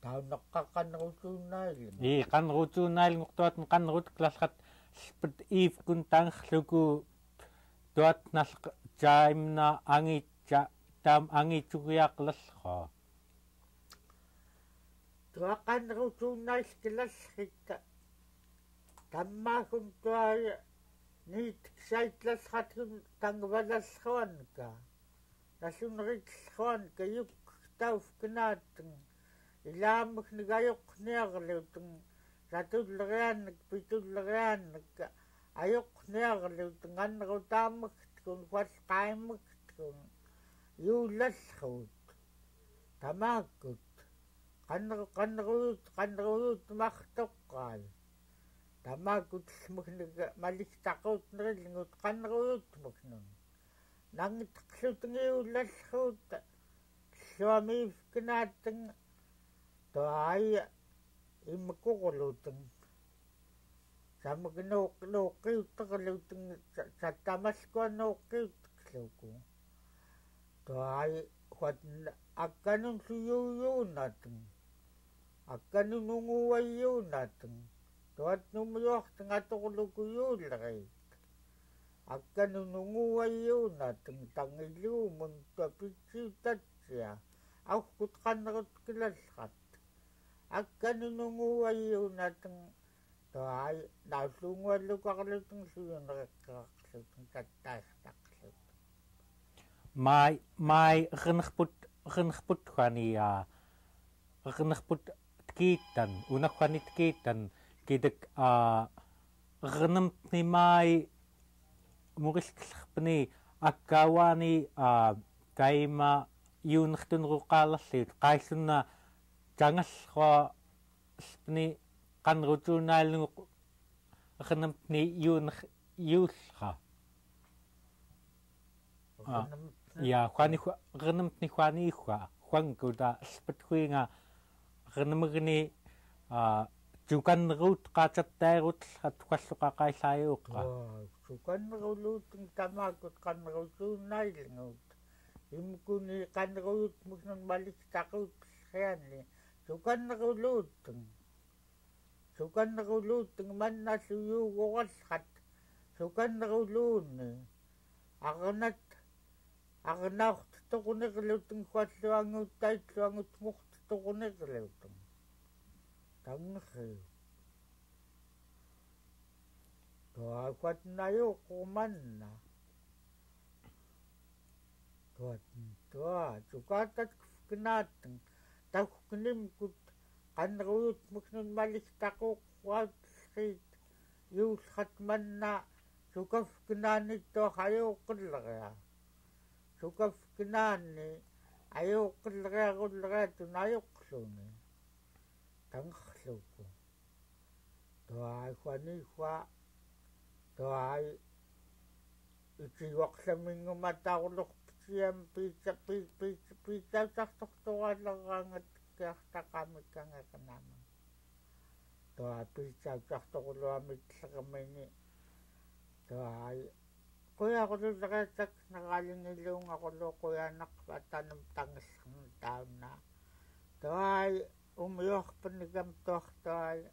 taunaka kanrut nail. I kanrut nail nguk tuat kanrut kelalkat lepet ipkun tangluku tuat nal jaim na angi ja, tam angi cukuyak lalko. Tua kanrut nail kelalkit. Tamakun tuai nit ksait lalkat hun tangbalalkoan ka. Nasunrit lkoan kayuk ktaufknatng. Ilamek neg ayuk niarlutng. Satulrean neg, pitulrean neg ayuk niarlutng. Anrut amektkun, kwat kaimektkun. Iulalkut. Tamakut. Kanr-, kanrut, kanrut maktukai. Tamakut mek neg malik takut nril ngut kanrut mek nun. Nangit klutngi ulalkut, suamifknatng, tuai imkurlutng. Samek nuk, nukiuteklutng, sa-, satamaskua nukiutekluku. Tuai, kuat n-, akanun suyuyunatng. Akanun unguayunatng. Tuat numiyoktng atukluku yulreit. Akanun unguayunatng tangilumun tuapitsiu tatsia. Aukut kanrut kelalkat. Akanun unguayunatng tuai nasungualukaklutng suyunrekraklutng tatairtaklutng. Mai, mai, renerput, renerput kwani, a, renerput tkitan, una kwani tkitan, kidik, a, renemtni mai, murilklerpni, akkawani, a, kaima, iunertun rukalallit, kailun na, jangal ko, lepni, kanrut nail nguk, renemtni iun-, iulka. A, renemtni. Ya, kwani kwa, renemtni kwani kwa, kwangkuda, lepet kwinga, renemegni, a, cukanrut kacat tairut, at kwalluka kaisayuka. Wa, cukanrulutng tamakut kanrut nail ngut. Imkuni kanrut muknun malik takut, kiani. Cukanrulutng. Sukanrulutng manna suyugukalkat. Sukanruluni. Arnat. Arnauk tutukuniklutng kwat luangut tait luangut muk tutukuniklutng. Tanghi. Tua, khuatna ayuku manna. Tua, tua, tuka takfknateng. Takfknimkut, kanruyut muknun malik takuk, khuat skit. Yul khat manna, tukafknani tua ayuku lria. Tukafknani, ayuku lria, lria tun ayuku luni. Tangkhluku. Tuai, khuani khua, tuai, iti wak samingu mata uluk piciam, pica, pi, pi, pica cak tok tuai larangat kiak takami kange kenamang. Tuai, pica cak tok ulua mit sekamini. Tuai, kuya kulu leketak nakaling ilung aku lu kuya nak batanem tangis tauna. Tuai, Umuyuh penigam tuak tuai,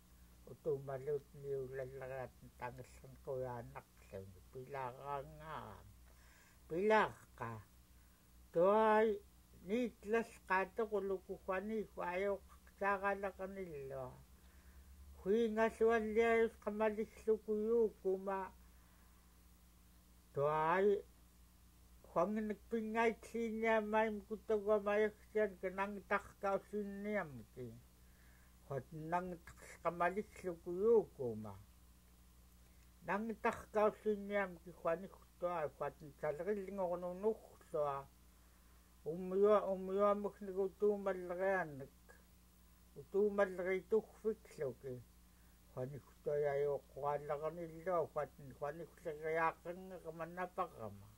utu malut niu lelerat tangis kuya anak leng pilarangam. Pilar ka. Tuai, nitlas ka tukuluku khuani khuayuk cagalakan ilo. Khuinga sualiayus kamalik luku yukuma. Tuai, khuanginik pingait siniam maim kutogo mayak sian ke nangtak kau siniam ki. Khuat nangtak kamalik luku yukuma. Nangtak kau siniam ki khuani kutoa, khuat nsalri lingo nunuk soa. Umuyua, umuyua muknik utu malreanik. Utu malri tukfik loki. Khuani kutoa ya yo kualakan ilo, khuat, khuani kutoa ya keng kemana pakama.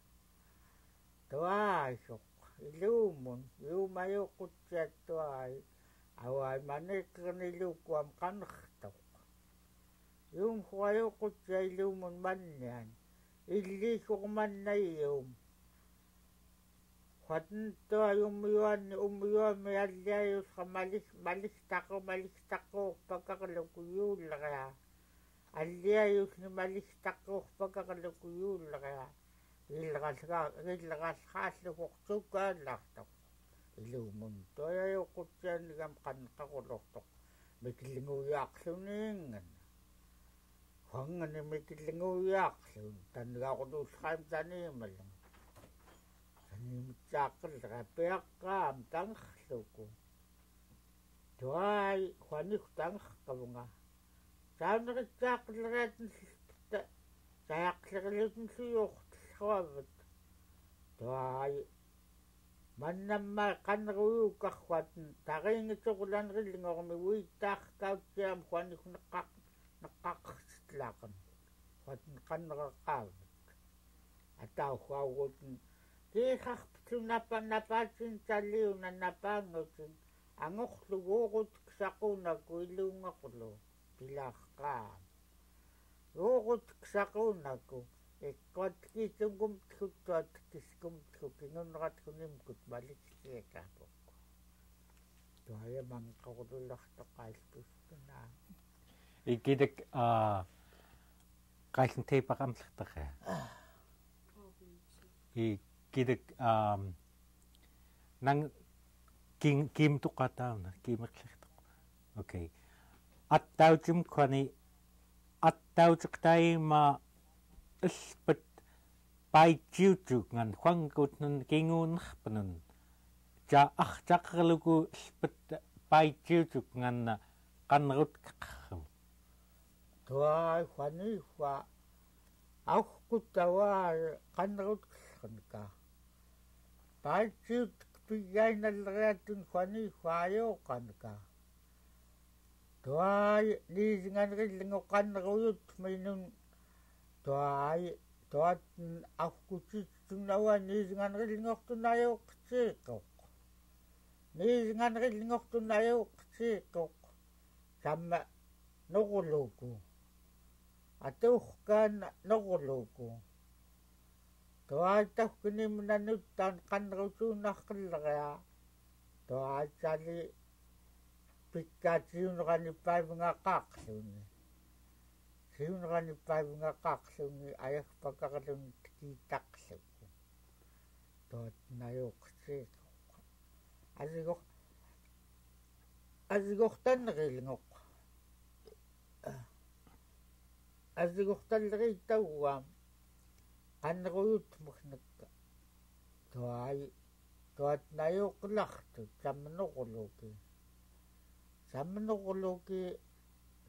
Tuai sok, ilumun, ium ayu kutsia tuai, awai manik kenilu kuam kanektok. Ium kuayu kutsia ilumun manian, ili sok manai ium. Khuat tuai umuyuan, umuyuan mi aliayus ka malik, malik tako, malik tako, pakak loku yulrea. Aliayus ni malik tako, pakak loku yulrea. Gilgal ka, gilgal ka lukuk suka laktok. Ilumun tuai ayu kutsia nigam kan kakuloktok. Mikilingu yak suningen. Hangani mikilingu yak sun. Tan gakudus kaim tani meleng. Tani mitsakil rapiak kam tangkhluku. Tuai, khuani kutang kabunga. Saun ricak lerat nta, sayak lerat nsuyuk tawabet. Tuai, manama kanruyu kakhuat, taring cukulan rilingor mi witak kau tiam khuani kunekak, nekak sitlakan. Khuat kanrekabet. Atau khuawut, kihak pecun napa, napa cin caliu na napa ngucin. Angok lugurut ksakuna ku ilu ngok lu. Pilaka. Lugurut ksakuna ku. Ekot kisungkum tku, tuat kiskum tku, kingun rat kunim kut balik sekapuk. Tuaya mangkau lu lah tokais pustuna. Ikidek, ah, kais nte pakam sektek ya. Ikidek, um, nang kim, kim tukatau na, kim sektek. Okay. Atau cum khuani, atau cek tai ma elpet pai ciucuk ngan khuangkut nun kingun penun. Ca ah cak luku elpet pai ciucuk ngan kanrut kakam. Tuai khuani khua. Au kutawa kanrut kanka. Paciut kpigai na leriatun khuani khua ayo kanka. Tuai nisingan ri lingo kanruyut minun. Tuai, tuat au kucit tunawa nisingan ri lingok tunayo kecikok. Nisingan ri lingok tunayo kecikok. Sama nokuluku. Atuhkan nokuluku. Tuai tauhkini menanut tan kanrucun akelrea. Tuai cali pika ciun rani pai mengakak suni. Ciun rani pai mengakak suni ayah pakak lun teki takluku. Tuat nayo kecikok. Asigok, asigok tan ri lingok. Asiguktalleri tauam, kanruut meknek. Tuai, tuat nayuklaktu, samnukuluki. Samnukuluki,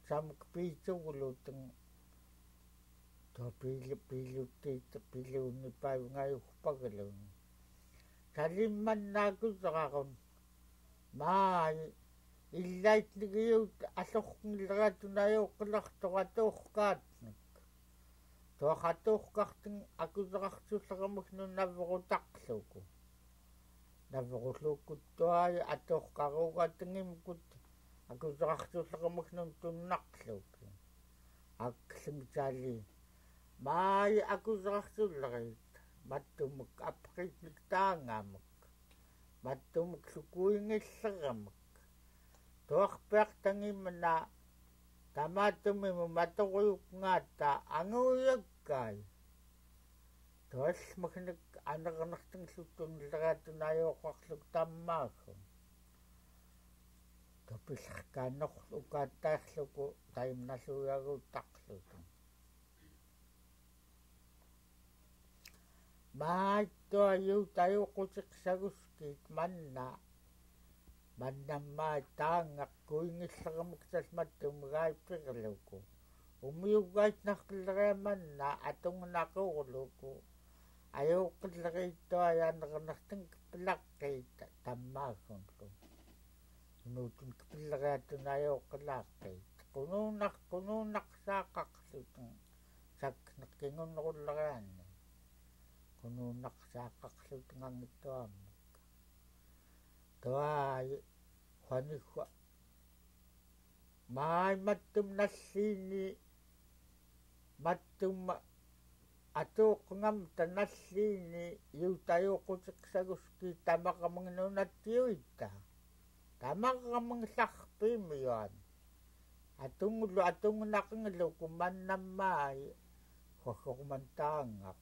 samkpitsuguluteng. Tua pil-, pilutit, piluni paivngayu pageluni. Saliman nakusraun. Mai, ilait nigiut alokngleratunayuklaktu atuhkatnek. Tuak atuhkateng akusraksulleremek nunavrutakluku. Navrutukut tuai atuhkarugatengimkut akusraksulleremek nuntunakluki. Akleng sali. Mai akusraksullerit. Mattumek apritnik tangamek. Mattumek lukuingilleremek. Tuak piak tangimna. Tamatumim maturuyuk ngata anguyakkai. Tual meknek anernekteng lutun leratun ayokak luk tamahun. Tupilkanok ukataik luku taim naluyagutak lutun. Mai tua iu tayo kucik saguskit manna. Manna mai tangak kuingil remek sas matum gai pirluku. Umiu gai nak lere manna atung nak uluku. Ayo kelere tua yan renak teng kepelakit tamahun lu. Inutun kepelere atun ayo kelakit. Kununak, kununak sakak lutun. Sak nekingun rulereane. Kununak sakak lutun angituamek. Tuai, huanihua. Mai matum nalini, matum atukngam ta nalini, iuta iukutik saguski tamak mengenunat iuta. Tamak mengesak pimioan. Atungulu atungnakngelu kuman namai, huahuk mantangak.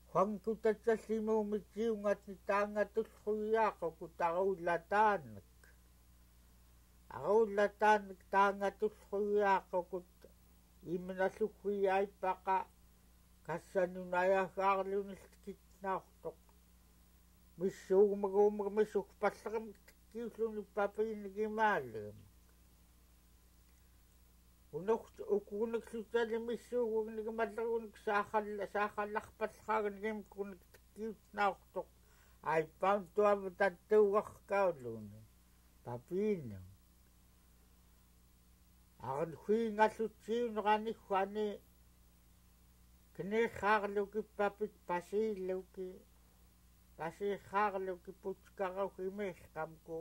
Huang kutaca simu miciungat ni tangat ulhuyak kut arulatanek. Arulatanek tangat ulhuyak kut imna suhuya ipaka kasanunaya harlun istikit nauhtuk. Misuk megumeg misuk paserem kiusun ipapi nigimalem. Unuk ukunik sucali misuk unik malerun sakal sakalak paserem nimkunik kiut nauhtuk. Ai pam tuam tatuak kaulun. Papinung. Akan hui ngasuciun rani huani. Kene harluki papit pasiluki. Pasiharluki puckarauki mehkamku.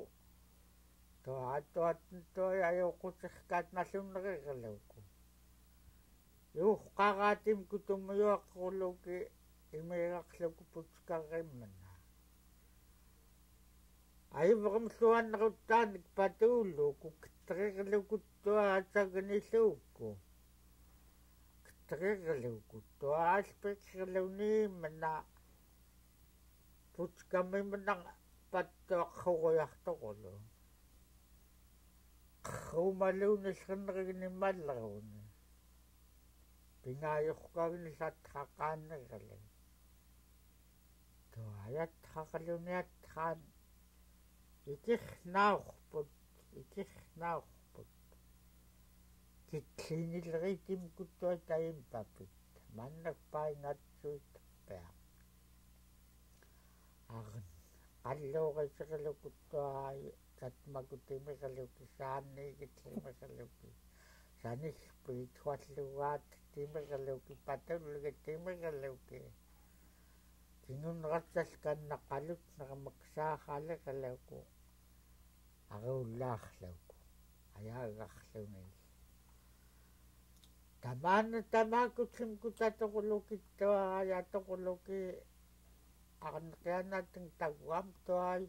Toa toa toa ayo kucihkat nasunrerluku. Yuhkaratim kutum yuakuluki. Imerakluku puckarimena. Aibrem suan rutan patuluku keterirluku tua cagenilluku. Keterirluku tua aspekirluni mena. Puckamimena patuak hugoyak tukulu. Kumaluni senrigni malruni. Pingayuhkagni sathakanirli. Tuayat hakaluniat han. Ikih nauhput, ikih nauhput. Kitlinilritim kutuai taim papit. Manak paingat suit peak. Akan. Kalori sirluku tuai. Tatmaku timirluki sani kitimirluki. Sani spit huat luat timirluki patuluki timirluki. Kingun ratsas kan nakalut nakamaksa halik leku. Arulak leku. Ayagak lungil. Taman tamaku simku tatukuluki tua ayat tukuluki. Akan kianateng taguam tuai.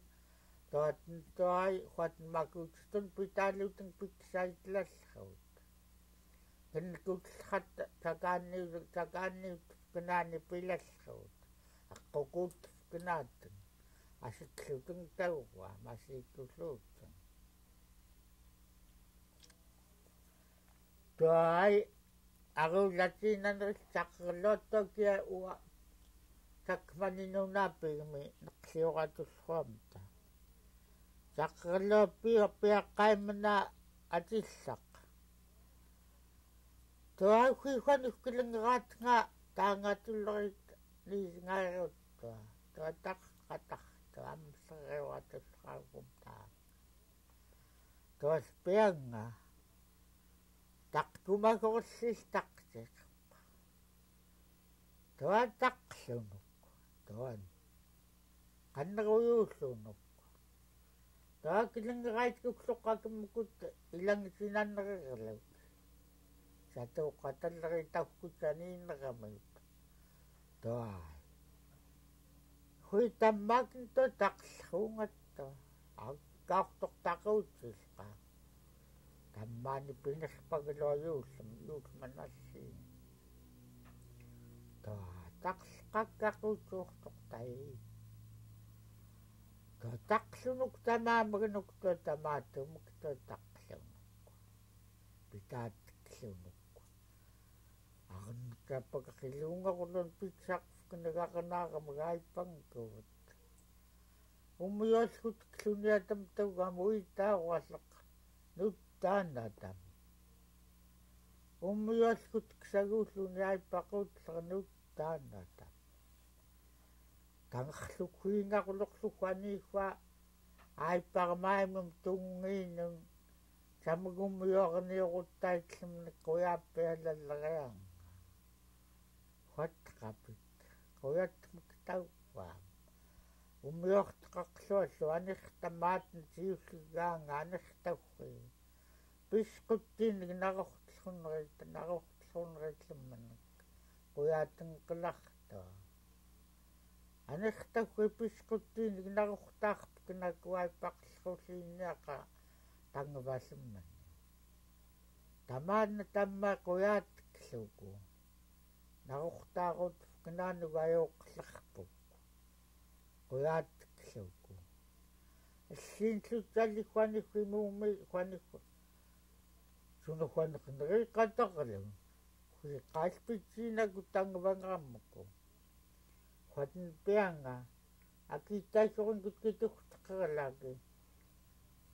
Tuat tuai huat maku tutun pitaluteng piksait lalhaut. Kenkut hat cakani cakani kenani pilalhaut. Akukut kenateng. Asikluteng taguam asikluteng. Tuai Arulat inaneri, cakkerlot okia ua. Cakman inunapigmi nakliuratulhuamta. Cakkerlot pia, piaqaimna atillak. Tua ukhikhuan ukkilingerat nga tangatullerit ni ngairut tua. Tua takkatak tua amseriuratulhagumta. Tua spianga. Takkumakorsis taktik. Tua taklunuk. Tua. Kanruyullunuk. Tua kilingerait kuklukakim mukut ilang sinanrerluk. Satu katallerit takkut sanineramit. Tuai. Hui tammakin to taklungat to. Agkauhtok takutilka. Tammani pinirpaglo yusum, yusum anasi. To taklkakak utuhtok tai. To taklunuk tamamegenuk to tamatumuk to taklunuk. Pitatlunuk. Akan kapagakilunga kulon pitsak kenegakana kamagai pangkut. Umios kut kluniatam tawam uita walak nutan atam. Umios kut ksagu luniai pakut nutan atam. Tangklukuinga kuluk lukuanihua ai pagmaimum tunginung. Samgum yorni utai klum kuya pela lereang. Huat kapit. Kuyat mkitawam. Umiok takaklolo anik tamat ntiukigang anik tawi. Piskutinik naroktlunerit naroktlunerit lemenik. Kuyat ngkelakto. Anik tawi piskutinik naroktak pknakuai paklkutiniaka tangvasmen. Taman tama kuyat kluku. Naruktarut pknanu gayo klakpuk. Kuyat kluku. Sin sutsali kwani kwimumi kwani kw-, sunu kwani knerika taklung. Kwi kalpitsina kutang bangamuku. Kwani pianga. Aki taikon kut kituk takalagi.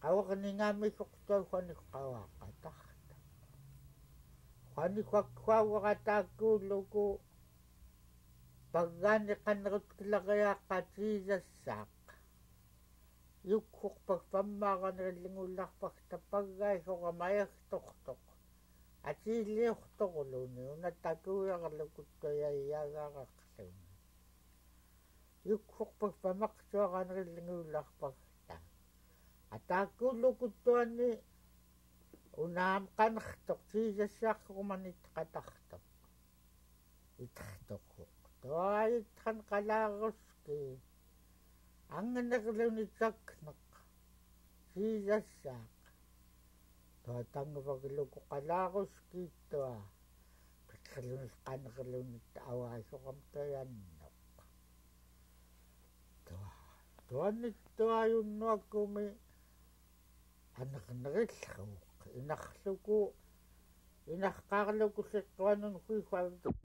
Kawak ni ngami sukto kwani kawak atak. Kwani kwak kwak atak luku. Pagani kanrut kilagaya kati jasak. Yukhuk pagpamakan lingulak pagtapagai sokamayak toktok. Ati liuk tokoluni una takuyak luku toya yagak luni. Yukhuk pagpamak sokan lingulak pagta. Ataku luku tuani una am kanaktok si jasak kuman itkataktok. Itxtukuk. Tua itxan kalaruski. Angenek luni caknek. Sisasak. Tua tangvak luku kalaruski tua. Pikir luni kanek luni awa sukam tua yanok. Tua. Tua ni tua yunua kumi. Anak nerilhuk. Inakluku. Inakkarluku sikuanun hui